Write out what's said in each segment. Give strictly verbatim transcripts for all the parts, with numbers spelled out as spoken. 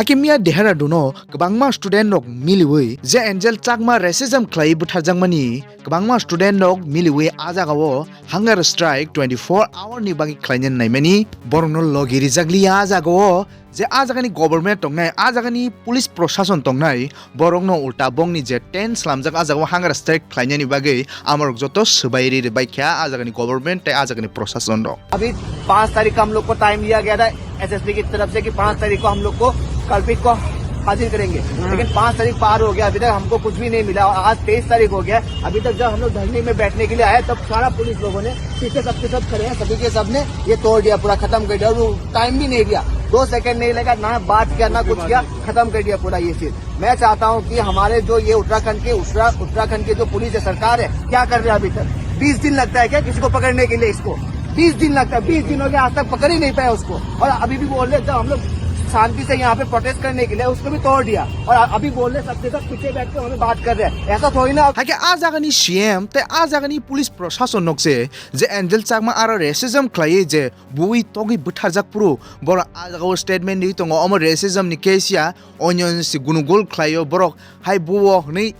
Hakhe miya Dehradun o kwbangma student rok miliwi je Angel Chakma racism khlai bwtharjakmani, kwbangma student rok miliwi a jagao hunger strike twenty four hour ni bagwi khlaina naimani, borokno logi rijakliya a jagao. Je a jagani government tongnai, a jagani police prosason tongnai, borokno ulta bongni je tent slamjak a jagao hunger strike khlainani bagwi amorok joto swbai ri ri bai kha a jagani government tei a jagani prosason rok. अभी पाँच तारीख का हम लोग को टाइम दिया गया था एसएसपी की तरफ से कि पाँच तारीख को हम लोग को कल्प्रिट को हाजिर करेंगे। लेकिन पाँच तारीख पार हो गया, अभी तक हमको कुछ भी नहीं मिला और आज तेईस तारीख हो गया। अभी तक जब हम लोग धरने में बैठने के लिए आए, तब सारा पुलिस लोगों ने पीछे सबके सब खड़े हैं, सभी के सब ने ये तोड़ दिया, पूरा खत्म कर दिया। और वो टाइम भी नहीं दिया, दो सेकंड नहीं लगा, ना बात किया, ना कुछ किया, खत्म कर दिया पूरा ये चीज। मैं चाहता हूँ कि हमारे जो ये उत्तराखंड के उत्तरा- उत्तराखंड की जो पुलिस है, सरकार है, क्या कर रहे हैं अभी तक? बीस दिन लगता है क्या किसी को पकड़ने के लिए? इसको बीस दिन लगता है, बीस दिन हो गया, आज तक पकड़ ही नहीं पाया उसको। और अभी भी बोल रहे हैं, जब हम लोग शांति से यहाँ पे प्रोटेस्ट करने के लिए, उसको भी तोड़ दिया। और अभी बोल रहे हैं, सबके सब पीछे बैठ के हमें बात कर रहे हैं, ऐसा थोड़ी ना। Hakhe a jagani C M tei a jagani police prosason nok se je Angel Chakma aro racism khlai je bui togwi bwtharjak phuru borok a jagao statement riwi tongo, omo racism ni case ya, onyo si gunugul khlaio borok, hai buo hwnwi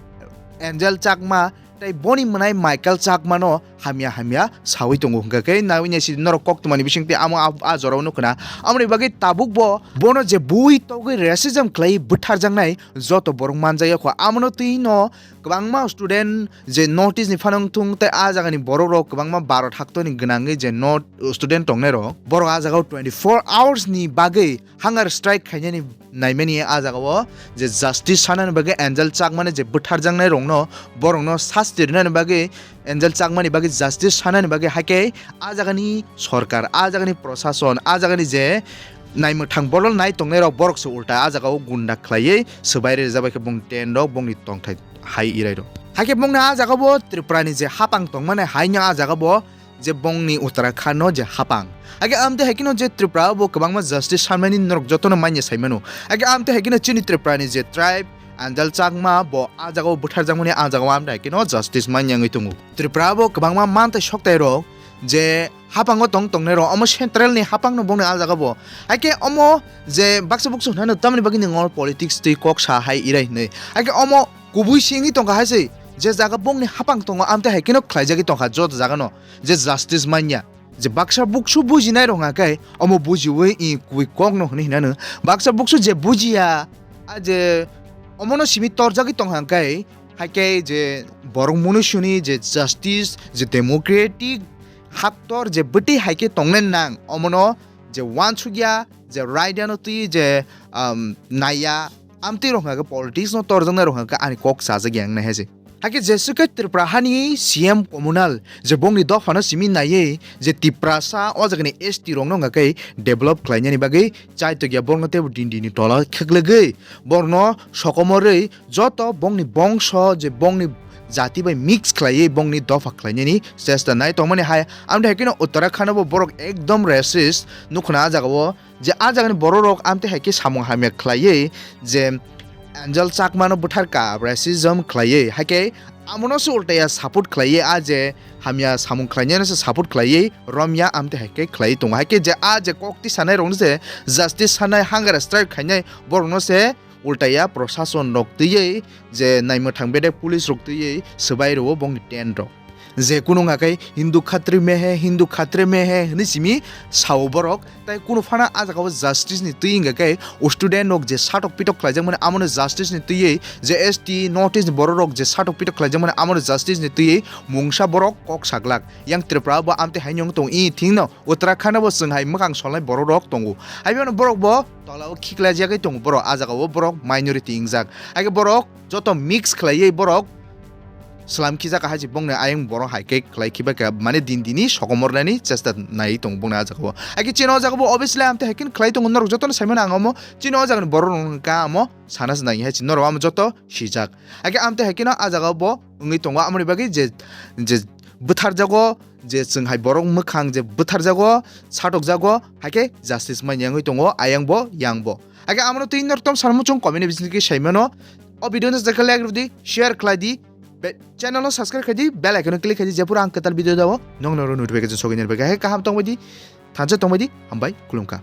Angel Chakma tei boni mwnai Michael Chakmano hamya hamya sawi tongo hwnkha khe, nawi naisi norok koktwmani bisingtwi amo a, a jorao nukho na. Amoni bagwi tabukbo bono je bui togwi racism khlai bwtharjaknai joto borok manjak ya kho. Amono twi no kwbangma student je North East ni phano wngthung tei a jagani borok rok kwbangma Bharat haktoni gwnangwi je North student tongnai rok, borok a jagao twenty four hours ni bagwi hunger strike khainani naimani a jagao je justice sanani bagwi Angel Chakmani je bwtharjaknai rokno, borokno sasti rinani bagwi, Angel Chakmani bagwi justice sanani bagwi, hakhe a jagani sorkar, a jagani prosason, a jagani je naimwthang bodol nai tongnai rok, borok se ulta a jagao gunda khlaiwi swbai rijak bai khe bong tent rok, bongni tongthai hai irai rok. Hakhe bongni a jagao bo Tripura ni je hapang tongmani hai no a jagao bo je bongni Uttarakhand no je hapang. Hakhe amte hai khe no je Tripura o bo kwbangma justice sanmani norok jotono manya sai mano. Hakhe amte hai khe no chini Tripura ni je tribe Angel Chakma bo a jagao bwtharjakmani a jagao amte hai khe no justice manya wngwi tongo. Tripura o bo kwbangma mantai soktai rok je hapango tong tongnai rok, omo central ni hapang no bongni a jagao bo. Hakhe omo je baksa buksu hwnano tamni bagwi ni ngol politics twi kok sa hai irai hwnwi. Hakhe omo kubui singwi tongkha hai se, je jaga bongni hapang tongo, amte hai kheno khlaijagwi tongkha joto jaga no, je justice manya. Je baksa buksu bujinai rok hwnka khe, omo bujiwi i kubui kok no hwnwi hinano. Baksa buksu je bujiya, a je omono simi torjagwi tongkha hwnka khe, hai khe je borok munusuni je justice, je democratic haktor je bwtwi hai khe tongnai nang, omono je uansukya, je raida no twi je, um, naiya, amtwi rok hwnka khe politics no torjaknai rok hwnka khe ani kok chajak ya wngnai hai se. Hakhe jeswk khe Tripura hani C M communal je bongni dopha no simi naiwi je Tiprasa o jagani S T rok no hwnka khe develop khlainani bagwi chaitok ya, borok no teibo din din ni tola khwklwgwi borok no sokomorwi joto bongni bongso je bongni jati bai mix khlaiwi bongni dopha khlainani chesta nai tongmani hai. Amtwi hai kheno Uttarakhand o bo borok ekdom racist nukhna a jagao, je a jagani borok rok amtwi hai khe samung hamya khlaiwi je Angel Chakma no bwtharka, racism khlaiwi, hai khe amono se ultaya support khlaiwi, a je hamya samung khlainai no se support khlaiwi romya amtwi hai khe khlaiwi tongo. Hai khe je a je kok tisanai rok no se justice sanai, hunger strike khainai borok no se ultaya prosason rok twiwi je naimwthang bedek police rok twiwi swbai rwo bongni tent rok. Je kunu wngkha khe Hindu khatre mein hai, Hindu khatre mein hai hwnwi simi sao borok, tai kunu phano a jagao justice ni twi wngkha khe student rok je satok pitok khlaijakmani amono justice ni twiwi, je S T North East ni borok rok je satok pitok khlaijakmani amono justice ni twiwi mungsa borok kok saglak. Yang Tripura bo amtwi hai wng tong i thing no. Uttarakhand o bo chwng hai mwkhang solnai borok rok tongo. Hai phano borok bo tola o khiklai jagwi tongo borok, a jaga o borok minority wngjak. Hai khe borok joto mix khlaiwi borok swlam khijak hai se bongni ayang borok hai khe khlai khibai kha, mane din dini sokomor nani chesta nai tongo bongni a jaga o. Hai khe chini o jaga bo obviously amtwi hai khe khlai tongo, norok jotono sai mano ang omo chini o jaga ni borok rok wngkha amo sana se nai hai se norok amo joto sijak. Hai khe amtwi hai khe no a jaga o bo wngwi tongo, amoni bagwi je, je bwtharjago, je chwng hai borok mwkhang je bwtharjago, satokjago, hai khe justice manya wngwi tongo ayang bo yang bo. Hai khe amono twi norok tom sanmung chwng comment ni bisingtwi sai mano. O video no jakha like rwdi, share khlai di, be-, channel no subscribe khai di, bell icon no click khai di, jephuru ang kwtal video dao, nokno notification sogwi nai bagwi. Hai kaham tongbai di, thansa tongbai di, hambai, khulumkha.